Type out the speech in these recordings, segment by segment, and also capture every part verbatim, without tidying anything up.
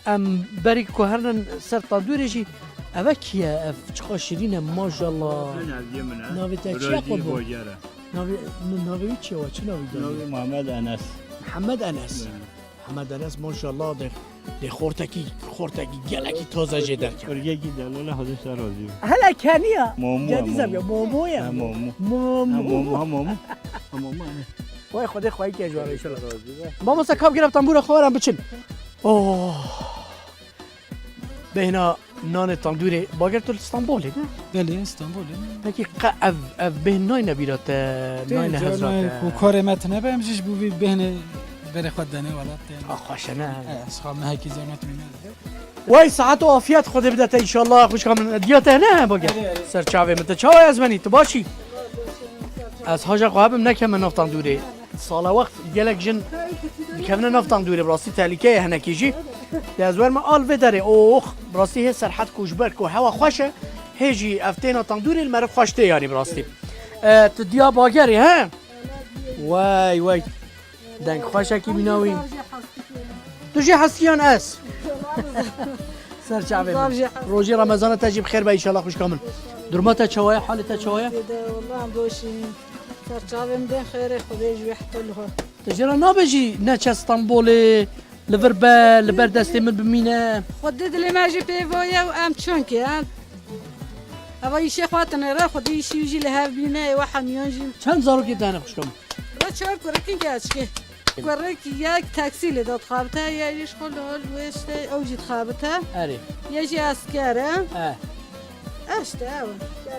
Em berî ku hernin ser tandûrê jî, eve kî ye? Ev çiqa şirîn e, maşallah. Navê te çi ye, Rojî qurban? Navê, navê wî çi ye? Çi navê dayê? Navê Muhammed Enes. Muhammed Enes. Hı. Muhammed Enes, maşallah, dê, dê xortekî, xortekî gelekî taze jê derkeve. Kurgekî delal e, Xwedê ji te razî be. Hele keniya. Momo, Cedî momo. Zevya, momo ye. Ha, momo. Momo. Ha, momo, ha, momo. Ha, momo, ha, momo. Vay, Xwedê xweyî ke ji wan re, inşallah. Mamosta, kap girevtan bûra xwe, werin biçin. Oh. Bêhna nanê tandûrê. Bager, tu li Stenbolê, ne? Belê, Stenbolê. Pekî qe ev, ev bêhn nayne bîra te, nayne hezra te? Ku karê me tune be, em jî ji bo vî bêhnê berê xwe dene welat tê. A, xweş e, ne? E, ez xwe mehekî zehmet mîne. Wey, saet û afiyet Xwedê bide te, inşallah, xwişka min. Diya te hene, Bager? Erê, erê. Ser çavê min. Te çawa, Ezmenî? Tu baş î? Ez haja xwe hebim, nekeme nav tandûrê. Sala wext gelek jin dikevine nav tandûrê, bi rastî tehlîke ye hinekî jî. Lê ez werme al vê derê, ox, bi rastî hê serhed ku ji ber ku hewa xweş e, hê jî ev têna tandûrê li meriv xweş tê, yanî bi rastî. E, tu diya Bagerê, he? Wey, wey. Deng xweşekî mîna wî. Tu jî hestî yan ez? Ser çavê min. Rojê Remezana te jî bi xêr be, inşallah, xwişka min. Duruma te çawa ye, halê te çawa ye? Wallah, em boş in. Ser çavê min bên xêrê Xwedê ji wê heta niha. Te jê re nabêjî neçe Stenbolê, li vir be, li ber destê min bimîne. Xwedê dilê me jî pê ve ye û em çunkê, em. Eva îşê xwe tine re, Xwedê îşî wî jî li hev bîne, ê we hemiyan jî. Çend zarokê te hene, xwişka min? Re çar kurik in, keçikê. Kurik yek teksîlê de dixabite, yek jî ji xwe li hol wê işte, ew jî dixabite. Erê. Yek jî esker e. E. E işte, ew.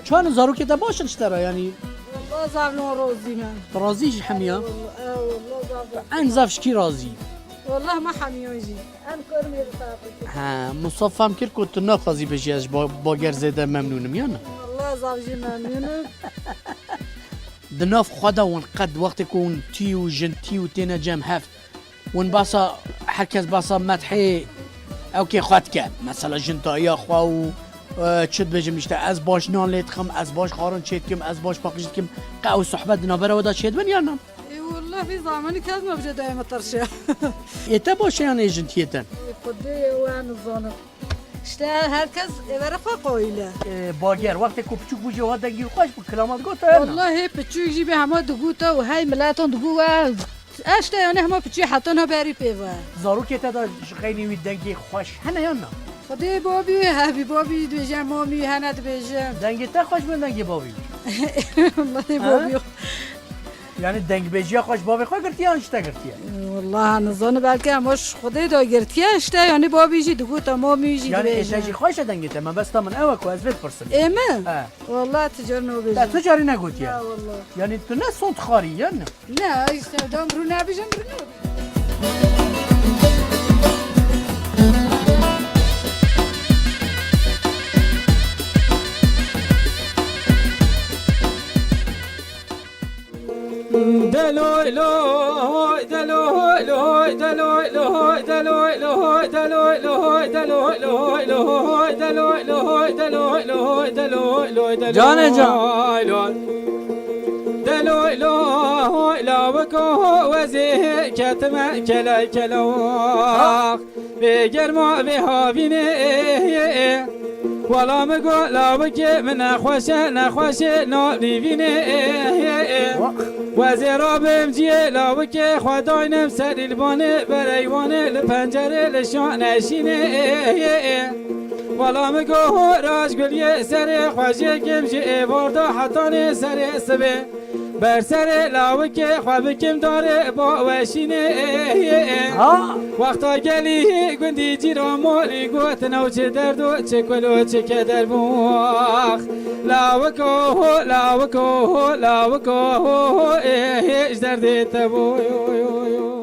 Çawa zarokê te baş in ji te re, yanî? Wallah, zaf li wan razî me. Tu razî ji hemiya? Wallah, e, wallah, zaf, zaf. En zaf ji kî razî? Wallah, me hemiyan jî. Em kurmê dixabite. Ha, Musa fam kir ku tu naxwazî bêjî ez ji Ba-, Bager zêde memnûn im, yan na? Wallah, zaf jî memnûn im. Di nav xwe de hûn qet wextê ku hûn tî û jin tî û têne cem hev, hûn behsa, her kes behsa medhê ewkê xwe dike. Mesela jintayiya xwe û, e, çi dibêjim, işte, ez baş nan lê dixim, ez baş xwarin çê dikim, ez baş paqij dikim. Qe ew sohbet di navbera we de çêdibin yan na? Ê, wallah, vî zamanî kes nabêje dayê me tirşe. Ê te baş e yan ê jintiyê te? Ê, Xwedê ye, we nizanim. İşte herkes êvera xwe qayîl e. Ê, Bager, wextê ku piçûk bû jî wiha dengî xweş bû, kilama digot, e, na? Wallahî piçûk jî bê hema digot û hey miletan digot we, e, işte, yanî hema piçûk heta niha berî pê ve. Zarokê te de ji xeynî wî dengê xweş hene yan na? Xwedê babî, hebî babî dibêje, mamî hene dibêje. Dengê te xweş bû, dengê babî? Wallahî babî. Ha? Yanî dengbêjiya xwe ji bavê xwe girtiye yan ji te girtiye? Wallah nizanim, belkî hema ji Xwedê de girtiye, işte, yanî babî jî digot, mamî jî dibêje. Yanî ê te jî xweş e dengê te, mebesta min ew e ku ez vê dipirsim. Ê min? He. Wallah tu carî nabêjim. Te tu carî negotiye? Ya wallah. Yanî tu ne sond xwarî yan ne? Ne, işte, dam rû nebêjim, rû nabêjim. Canê can. Deloy loy lawiko wezê ketime kelay kelax. Vê germa vê havînê. Wala min got lawikê min nexweş e, nexweş e, navnîvînê. Wezê rabim ciyê lawikê xwe daynim ser îlbanê, bereywanê li pencerê li şan eşînê. Wala min got ho rajgul yê serê xwe jê kim ji êvarda hetanê serê sibê. Ber serê lawikê xwe bikim darê baweşînê. Ha? Wexta gelî gundî cîran malî gotin ew çi derd û çi kul û çi keder bû. Lawiko ho, lawiko ho, lawiko ho, ê, ê, ji derdê te bû.